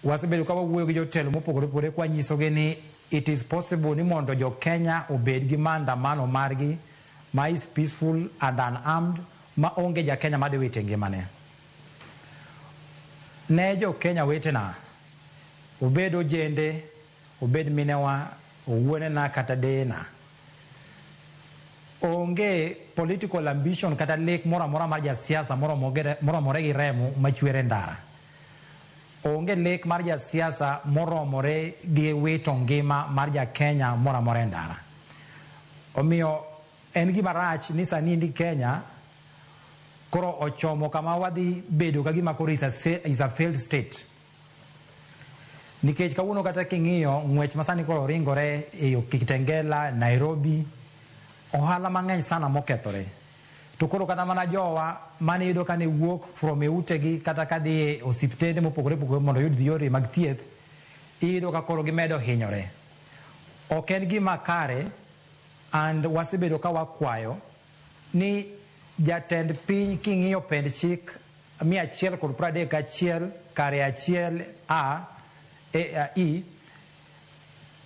Wasebedo ka wawuoyo gi jotelo mopogore opogore kwanyisogi ni it is possible ni mondo jo Kenya obed gi maandamano margi ma is peaceful and unarmed, ma onge ja Kenya madhi wito e ngimane. Ne jo Kenya wetena, obed ojende, obed minewa, owuonena kata deyena, onge political ambition kata lek moro amora mar jasiasa moromore gi remo machwer e ndara. Onge lek mar jasiasa moromore gi wito ngima mar ja Kenya moro amora e ndara. Omiyo en gima rach ni sani endi Kenya koro ochomo kama wadhi bedo ka gima koro is a failed state. Nikech kawuono kata king'iyo ng'wech ma sani koro ringore e yo Kitengela, Nairobi, ohala mang'eny sana mokethore. To koro kata mana jowa mane iyudo ka ne wuok from e utegi kata kadhi e osiptende mopogore opogore mondo oyud yore mag thieth, iyudo ka koro gimedo hinyore. Ok en gima kare, and wasebedo ka wakwayo ni jatend piny, king'iyo pend chik 131 kare 1 a e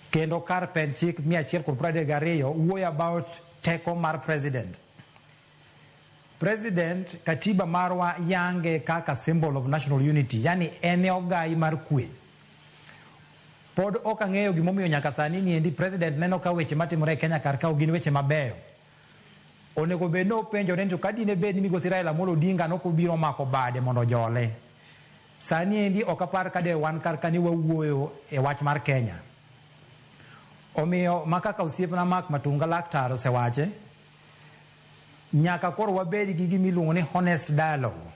kendo kar pend chik 132 wuoyo about teko mar president. President, katiba marwa yange kaka symbol of national unity, yani en e ogai mar kwe. Pod ok ang'eyo gimomiyo nyaka sani niendi president neno ka weche matimore e Kenya kar ka ok gin weche mabeyo. Onego bed ni openjore ni to ka dine bed ni migosi Raila Amolo Odinga nok obiro mako bade mondo ojole. Sani endi ok apar ka de wan kar ka ni wawuoyo e wach mar Kenya. Omiyo ma kaka osiepna Mark Matunga laktar osewache, nyaka koro wabed gi gima iluongo ni honest dialogue.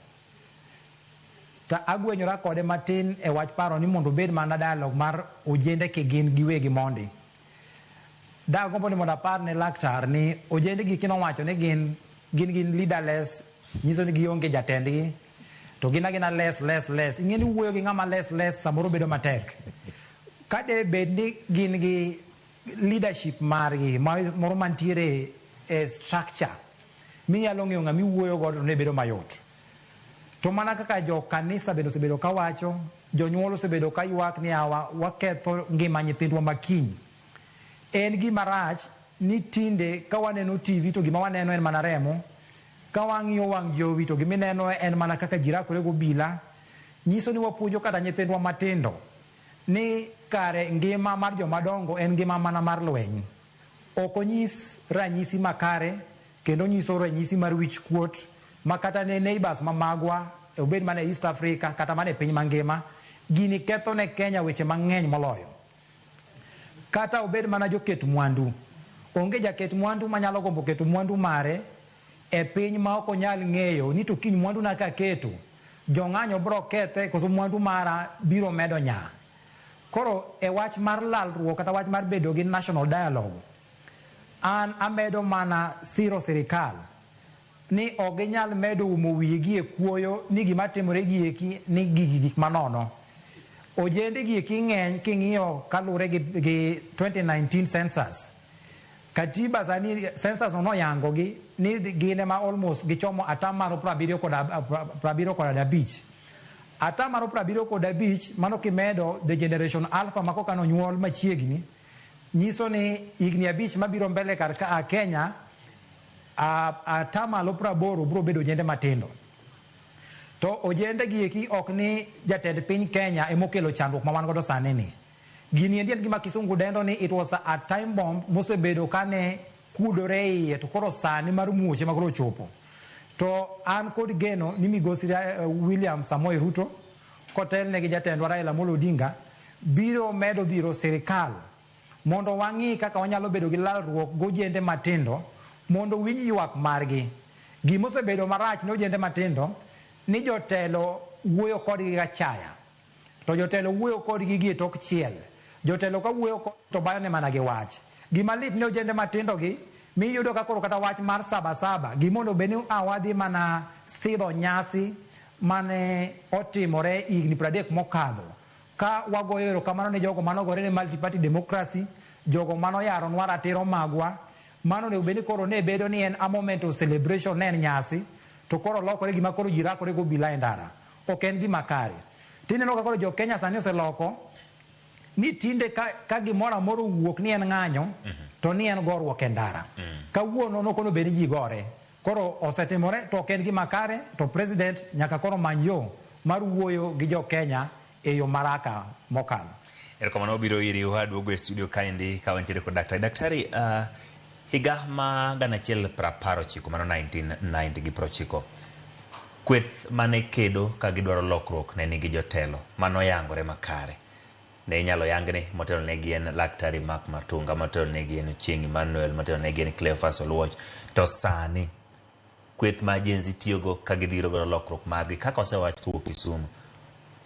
Ta agwenyora kode matin e wach paro ni mondo obed mana dialogue mar ojende kigin giwegi mondi. Dagombo ni mondo apar ne laktar ni ojende gi kinowacho ni gin leaderless, nyiso ni gionge jatendgi, to gin agina less less less. Ing'e ni wuoyo gi ng'ama less less samoro bedo matek. Ka de bed ni gin gi leadership margi moro mantiere e structure minyalo ng'eyo ng'ama iwuoyo godo, ne bedo mayot. To mana kaka jo kanisa bende osebedo kawacho, jonyuol osebedo ka ywak ni awa waketho ngima nyithindwa makiny. En gima rach ni tinde ka waneno TV to gima waneno en mana remo, ka wang'iyo wang' jowi to gimineno en mana kaka ji rakore gobila, nyiso ni wapuonjo kata nyithindwa matindo ni kare ngima mar joma dongo en ngima mana mar lweny. Ok onyis ranyisi makare kendo onyiso ranyisi mar wich kuot ma kata ne neighbors ma magwa, obed mana e East Africa kata mana e piny mangima, gini ketho ne Kenya weche mang'eny moloyo. Kata obed mana joket mwandu, onge jaket mwandu manyalo gombo keto mwandu mare e piny ma ok onyal ng'eyo ni to kiny mwandu na kaketo, jong'anyo bro kethe koso mwandu mara biro medo nya. Koro e wach mar lalruok kata wach mar bedo gi national dialogue, an amedo mana siro sirikal ni ok ginyal medo umo wigi e kuoyo ni gima timore gi eki ni gigi gik manono. Ojende gi eki ng'eny king'iyo kaluwore gi 2019 census. Katiba sani census no noyango gi ni gin ema almost gichomo atamalo 75. Atamalo 75 mano kimedo the generation alpha ma koka nonyuol machiegni, nyiso ni higni 5 mabiro mbele kar ka Kenya atamalo 80 biro bedo ojende matindo. To ojende gi eki ok ni jatend piny Kenya emokelo chandruok ma wan godo sani ni. Gini endi en gima kisungu dendo ni it was a time bomb mosebedo kane kudore iye to koro sani mar muoche ma koro ochopo. To an kod geno ni migosi William Samoei Ruto kotelne gi jatendwa Raila Amolo Odinga biro medo dhiro sirikal mondo wang'i kaka wanyalo bedo gi lalruok gojende matindo mondo winj ywak margi. Gimosebedo marach ne ojende matindo ni jotelo wuoyo kodgi gachaya. To jotelo wuoyo kodgi gi e tok chiel. Jotelo ka wuoyo to bayone mana gi wach. Gima lit ne ojende matindo gi miyudo ka koro kata wach mar saba saba gimondo bed ni wadhi mana sidho nyasi mane otimore higni 30 mokadho ka wagoyo erokamano ne jogo manogore ne multi-party democracy, jogo manoyaronwa ratiro magwa. Mano onego bed ni koro ne bedo ni en a moment of celebration, ne en nyasi, to koro lokore gima koro ji rakore gobila e ndara. Ok en gima kare. Tineno ka koro jo Kenya sani oseloko ni tinde ka, ka gimoro amora owuok ni en ng'anyo to ni en goruok e ndara. Kawuono nokono bed ni ji gore. Koro osetimore to ok en gima kare to president nyaka koro many yo mar wuoyo gi jo Kenya e yo maraka mokalo. Erokamano wabiro iri waduogo e studio kaendi ka wantiere kod daktari. Daktari, higa ma 1990 mano 1990 gi 90, kweth mane kedo ka gidwaro lokruok ne nigi jotelo manoyangore makare. Ne inyalo yang ni motelo negi en Laktari Mark Matunga, motelo negi en Ochieng Emmanuel, motelo negi en Cleophas Oluoch. To sani kweth ma Gen Z tiyogo ka gidhiro godo lokruok margi kaka osewach kowuok Kisumu.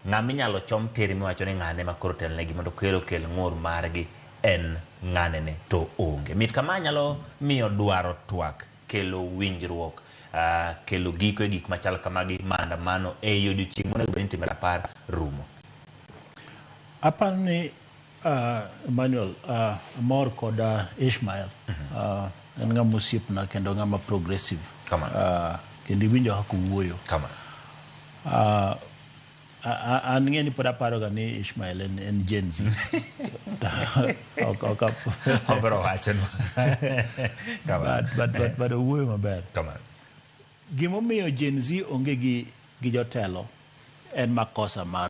Ng'ama inyalo chom tir miwacho ni ng'ane ma koro telonegi mondo okel okel ng'ur margi en ng'anene to onge. Mit kama nyalo miyo dwaro twak, kelo winjruok, kelo giko e gik machal kamagi, maandamano e odiochieng' monego bed ni itime rapar rumo. Aparo ni Emmanuel, amor kod Ishmael. En ng'ama osiepna kendo ng'ama progressive. Kamano. Kendo iwinjo kaka owuoyo. Kamano. An ng'e ni pod aparoga ni Ishmael en Gen Z. Ok, ok, Obiro wachonwa. Kamano. But owuoyo maber. Kamano. Gimomiyo Gen Z onge gi jotelo en makosa mar